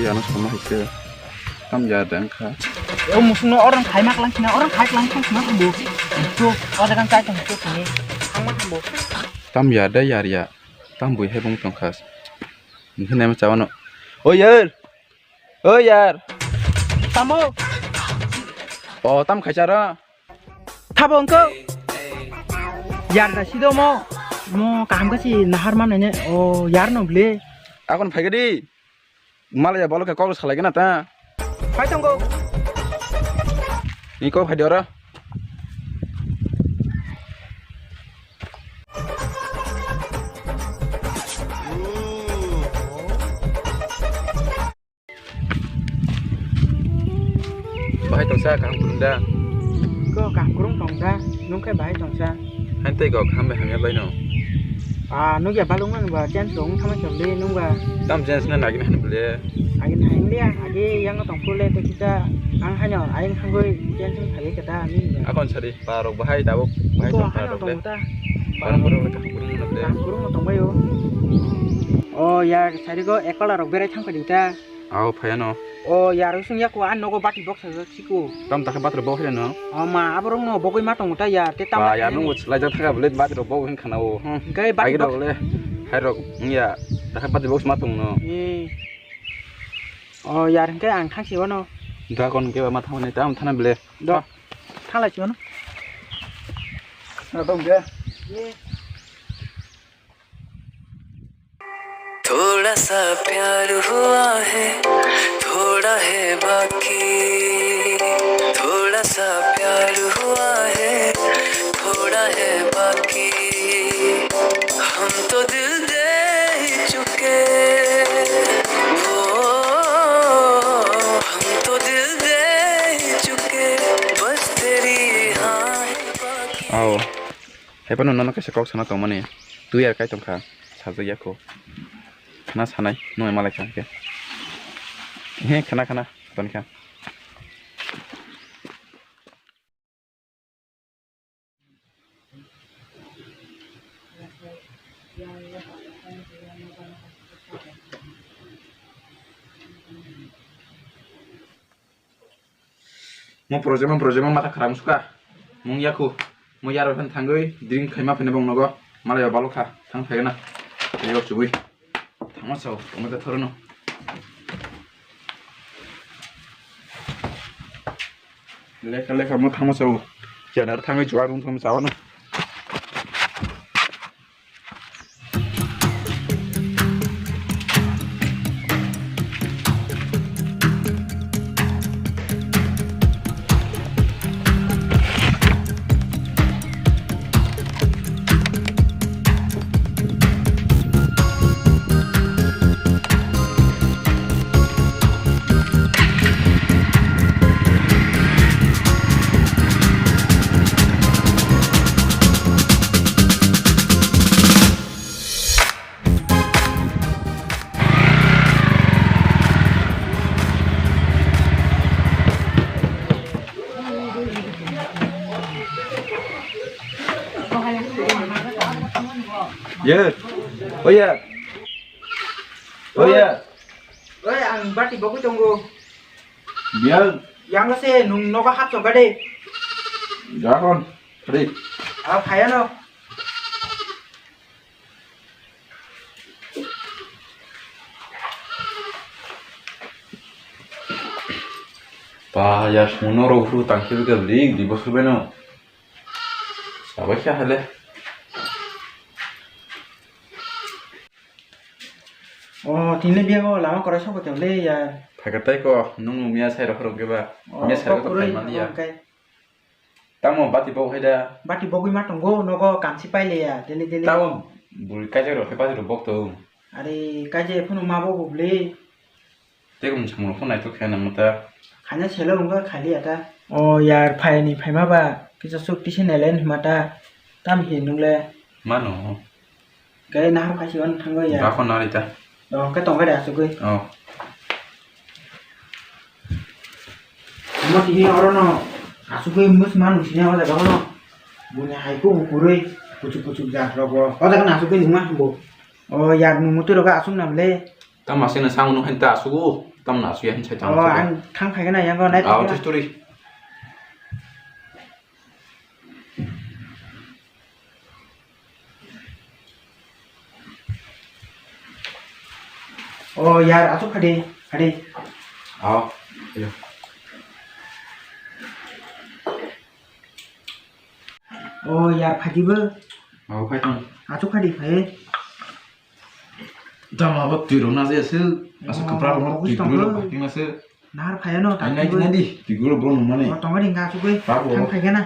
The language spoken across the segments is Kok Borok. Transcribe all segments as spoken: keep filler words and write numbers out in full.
Ano sama hai se. Tam ya da wngkha. O musung no orang khai mak lang sina, orang khai lang sina, sina thambo. Tu, o jaga chai tong tu sini. Ang ma thambo. Tam ya da yar ya. Tam bui hai bung tong khas. Ngi ne ma chawano. O yar. O yar. Tamo. O tam khai chara. Thabo wngkho. Yar da sido mo. Mo kaham khe si nahar mano ne. O yar no ble. Akon phai gadi. Malaya bolo khe kok salai gana ta. Phai tongo. Ni kok phai di oro. Bahai tongsa kaham kurung da? Ko kaham kurung tongsa, nung khe bahai tongsa. Hain tei go kaham bai hamya bai no. Ah, nung ya balung man ba chance rong thama chok le nung ba. Tam chance na nagin han bole. Agin hain le age yang tong pule te kita ang haino ayang hangoi chance phai kata ni. Akon sari parok bahai tabuk bahai ko tong haino parok le. Tong ta. Parok parok le kaham kurung le. Kaham kurung tong bai o. O ya sari go ekla rok berai thang kha ding ta. Aw, phaiano. O, yar wng sung yaku, an nogo bati box sajak siko. Tam takhe bati rok box reno? O ma, aborok no bogoi ma tongo ta yar, te tam. Ba, yar nung laijak thaka bole bati rok box hin khana o. Hmm. Gai bati box. Agi rok le, hai rok, hmm, ya, takhe bati box ma tong no. Eh. O, yar hingke ang thang si wano. Da kon hingke ba ma thang ne, tam thana bole. Do. Thang lai si wano. Na tong ge. Eh. थोड़ा सा प्यार हुआ है, थोड़ा है बाकी। थोड़ा सा प्यार हुआ है, थोड़ा है बाकी। हम तो दिल दे ही चुके, वो, हम तो दिल दे ही चुके, बस तेरी हाँ है बाकी। Ao. Hai phano nono kaisa kok sana tongmani. Twi yar kai tongkha. Sajak yakho. Khna sanai. Nungya malai kha hwnkhe. He khna khna. Toni kha. Mo project, mo project, mo matha khara wngsuka. Mung yaku. Mo yaro phan thangwi drink khaima phene bong nogo. Malai o balok kha. Thang phai gana. Yok chubui. Thangma sao. Mo ta thoro no. Lekha lekha mo thangma sao. Janar thangwi chuwak rung thangma sao no. Ye. Oh, ye. Oh, ye. Oi, ang bati bogwi tongo. Biang. Yang se nung nogo hapso gade. Jakon. Ri. Ah, phayano. Ba, ya sungno rok bru tang khe bikha bli, di bosor bai no. Sabai kha hale. O, tini biang o lama korai sokoi tong le ya. Phai kha tai ko, nung miya sai rok rok khe ba. O, miya sai rok kok to phai kwrwi man ya. Hwnkhe. Tamo bati bok hai da. Bati bogwi ma tongo, nogo kamsi paile ya, daily daily. Tamo bui kaijak rok khe bati rok bok tong. Are kaijak phano ma bo bubli. Tei kung samung phano naithok khe nang mata. Khaina selo wngkha khali ya ta. O yar phaini phaima ba kisa suk tisi nailen hima ta. Tam hi nungle. Mano. Gari nahar kaisa wano thango ya. Bakho nari ta. O, hwnkhe tongkha de asugwi. O. Omo tini orono asugwi mus manung sini o jaga ono. Buni hai kubu kwrwi kuchuk kuchuk jat rogo. O jaga no asugwi nungma hambo. O yar nung muti rogo asung nam le. Tamo aswk no samung nung hai ta aswk o, tamo no aswk ya hin sai tamo Oh, aswk o. Ang thang phai gana yang go nai Aw, phai gana. Tui turi. Oh, yar, aswk phadi, phadi. Aw, iya. Oh, yar, phadi bo. Aw, phai tong. Aswk phadi, phai. Tamo abo twi rok na je se, asa Oh, kwpra rok no obwis twi tong rok ko. Phai khe na se. Nahar phai ano Ai, ta nai twi di, bo. Nai di, twi rok bo nung mani. Oh, tong di, nga chugwi. Tamo. Thang phai gana.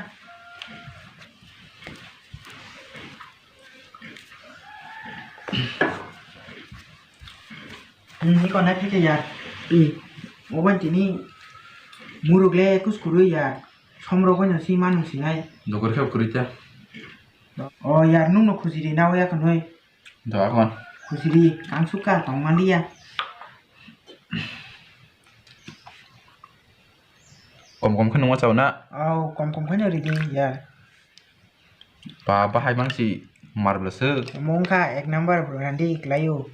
Hmm, ni ko nai phai khe yar. Hmm. Obo tini muruk le kus kurui yar. Som rok no si manu sinai. Nokor khe kurui ta. Oh, yar nung no khujiri na ya kanoi. Do akon. Khujiri, ang sukha tong manliya. Kom kom khe nungma chao na? Aw, kom kom khe no ridi ya. Ba, bahai bangsi marble se. Mongkha ek number brandi klaio.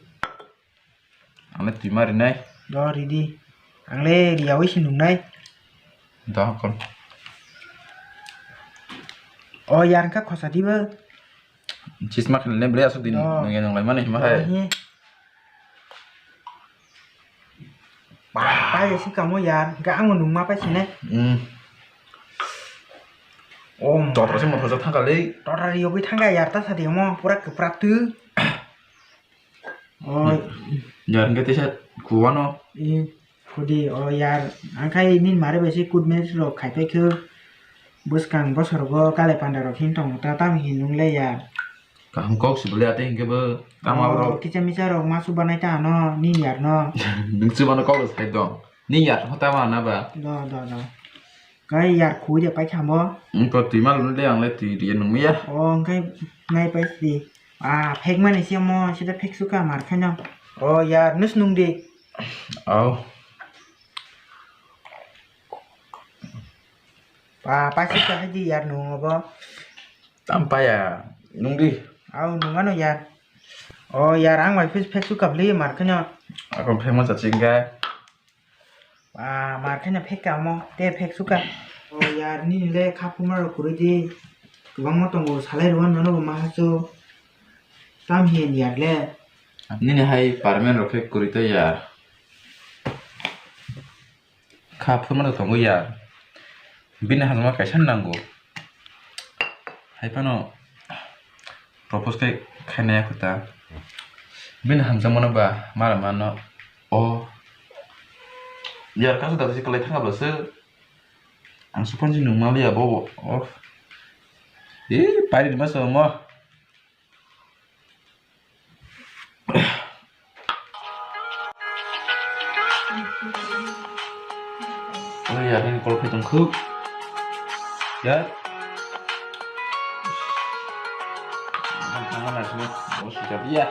Ang le twi ma rinai. Do ridi. Ang le riyawi si nungnai. Do kon. O yar kha khosa dibo. Chisma khle ne bre asuk din. Do. Nungya nunglai mani hima hai. Ahi. Ba, pai si kamo yar. Ga ang nungma pai sine. Hmm. Om. Totra se motor thangka le. Totra riyawi thangka yar ta sadi mo pura kwprak tu. Oh. Yar hingke teisa kuwano. I, kudi, oh, yar, angkai nini mare bai se kut mes rok khai pai khe bwskang bosor go kale panda rok hin tong ta tam hin nung le yar. Kaham kok si bole ate hingke bo tamo Oh, rok. Kicha micha rok masu banai ta ano, nini yar no. Nung chubano kok sai dong. Nini yar ho tamo na ba. Do, do, do. Kai yar khui de pai khamo. Wng to twi ma lun de ang le twi riya nung ya. O hwnkhe nai pai si. Ah, phek mani se mo sida phek suka mar khaino. O yar nus nung di. Au. Pa pa sika hai di yar nung obo. Tam pa ya nung di. Au nung ano yar. O yar ang bai phek suka bli mar khaino. Ako phek ma cha chingga. Ba, mar khe no phek ka omo, te phek suka. O yar, nini le kha phuma rok kwrwi di. Kwbangma tongo, salai rwna nono bo ma hachu. Tam hiya ni yar le. Nini hai permanent rok khe kwrwi tei yar. Kha phuma rok tongo yar. Bini hamjakma kaisa nango. Hai phano propose khe khainai kho ta. Bini hamjakmano ba mara mano o yar kaisa da se kwlai thangka bwswk. Ang sukphan se nung manliya bo o. E pairi ma se omo. Oy, yar, nini call khai tong khuk. Yar. Ang thangma naisingno, bo swijak ya.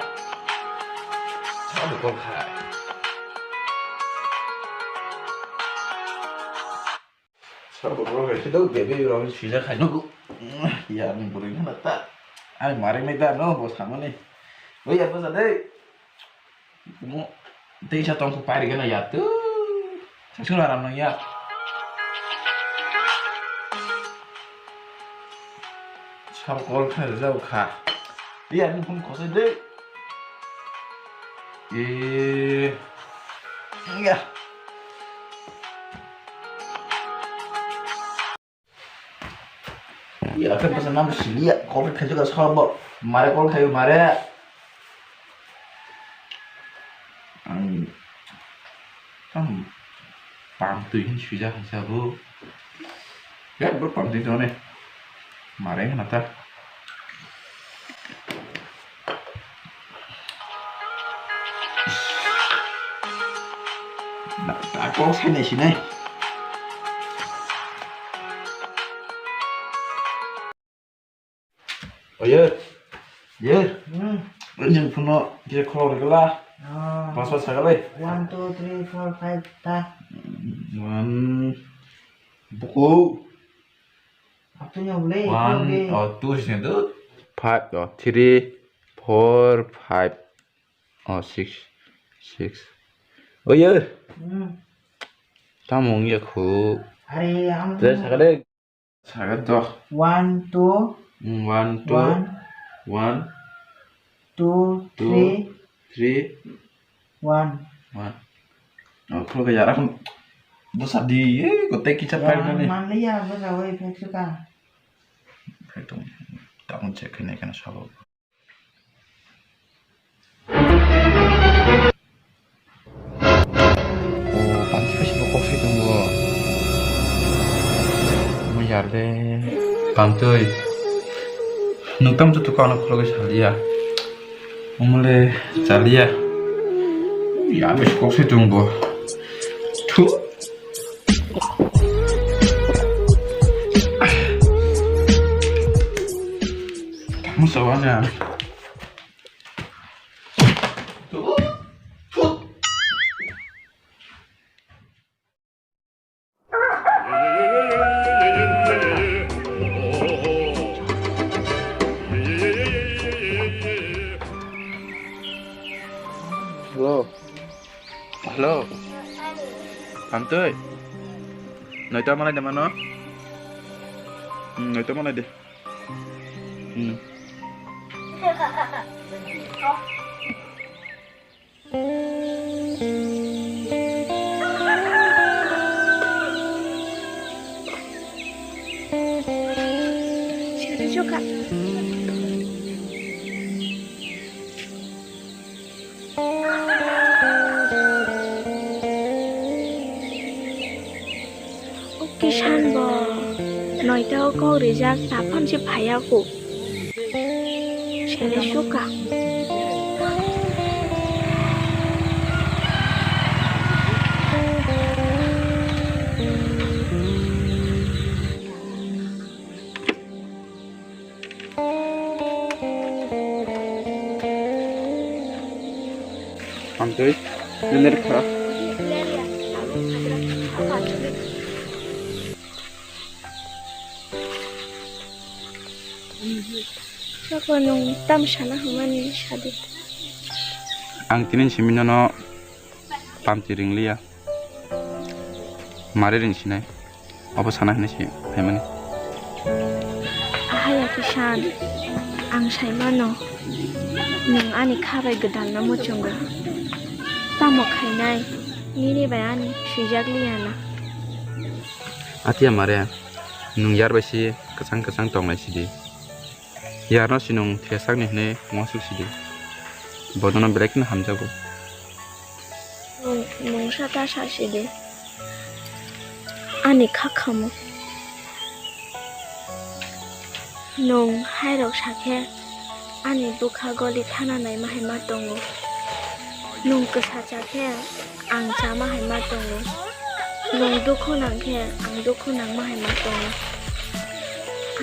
Sabo call khai. Sabo bro, hai se dok, bebe, bro, swijak khai nugo. Ya, ni bro, na ta. Ai, mare me da, no, bo samani. Bo ya, bo sa dei. Mo, teisa tong ko pari gana ya, tu. Sasuna ram nang ya. Sabo call khai rwjak kha. Iya, nini phone khosai de. E. Iya. Iya, khe bwsa nam siliya. Call khai jwk sabo. Mare call khai mare. Ang tam pang twi hin swijak hai sabo. Ya, bro, pang twi tone. Mare hana ta. Na, ta kok sai nai sinai. Oye. Ye. Hmm. Jeng phuno je kholo regla. Ah. Password sagalai. One, two, three, four, five ta. One. Buku. Aptunya ulai, One, oke. Oh, two sini tu. Five, oh, three, four, five, oh, six. Six. Oye. Hmm. Tamo wngya khu. Are, ang. Dre, sakade. Sagat doh. One, two. Mm, one, two. One. One. Two, two, three. Three. One. One. Oh, khulok ya, akhon dosa di, eh, kote kicha ya, pai nani. Manliya, dosa, oi, phek suka. Phek tong, takon check khainai kana sabo. O, panti kaisa bo kok se tongo. Omo yar de. Pamtwi. Nwng tamo joto kok ano khulogwi saliya. Omo le chaliya. Ya, bes kok se tongo. Thu. Tamo sawa na. Hello. Hello. Pamtwi. Noita malai de mano. Hmm, noita malai de. Hmm. Sari suka. O Kishan bo noita o kok rijak, taphang se phaiya kho. Sele suka. Pamtwi, nini kha. Sabo nwng tam sana hwnmani sadi. Ang tini simi nono pamtwi ringliya. Mare ring sinai. Obo sana hinwi se phaimani. Ahaya Kisan, ang saimano, nwng ani kha bai gwdalno muchungo. Tamo khainai, nini bai ani swijak liya na. Atiya mare, nwng yar bai se kwchang kwchang tongnai sidi. Yarno sinung thesakni hwnwi uansuk sidi. Bodono belai kheno hamjago. Nwng mungsa ta sa sidi. Ani kha khamo. Nwng hairok sa khe ani bwkha goli thana naima hai ma tongo. Nwng kwsa cha khe ang chama hai ma tongo. Nwng dukhu nang khe ang dukhu nangma hai ma tongo.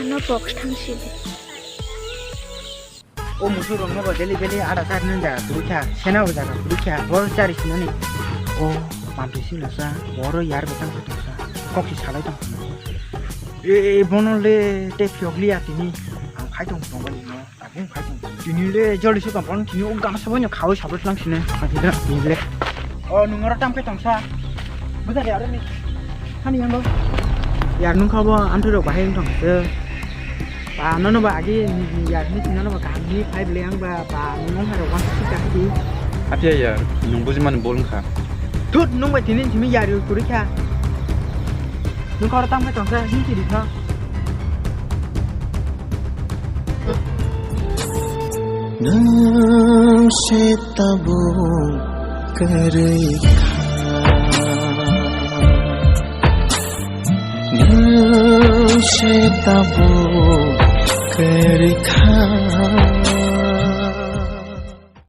Ano box thang sidi. O musu rok no bo daily daily ada sar nang jaga kurui kha, sena bo jaga kurui kha, bor chari sinani. O pampi sila sa, boro yar betang khe tong sa, kok si salai tong. E, e, bono le te phiok liya tini, ang khai tong tong bani no. Tabung khai tong. Tini le joli se tong, tini o gam sabo no khawi sabo lang sine. Kati da, tini le. O, nung oro tam khe tong sa. Buda ya, oro ni. Hani yang bo. Ya, nung kha bo, antu rok bahai tong se. Ba, nono ba agi, ya, ni tini nono ba kaham ni five le ang ba, ba, nung haro wan sik ka ti. Apia ya, nung buji man bol kha. Tut, nung ba tini simi ya ri kuri kha. Nung kha oro tam khe tong sa, hin ti di kha. Nwng se tabuk kwrwi kha. Nwng se tabuk kwrwi kha.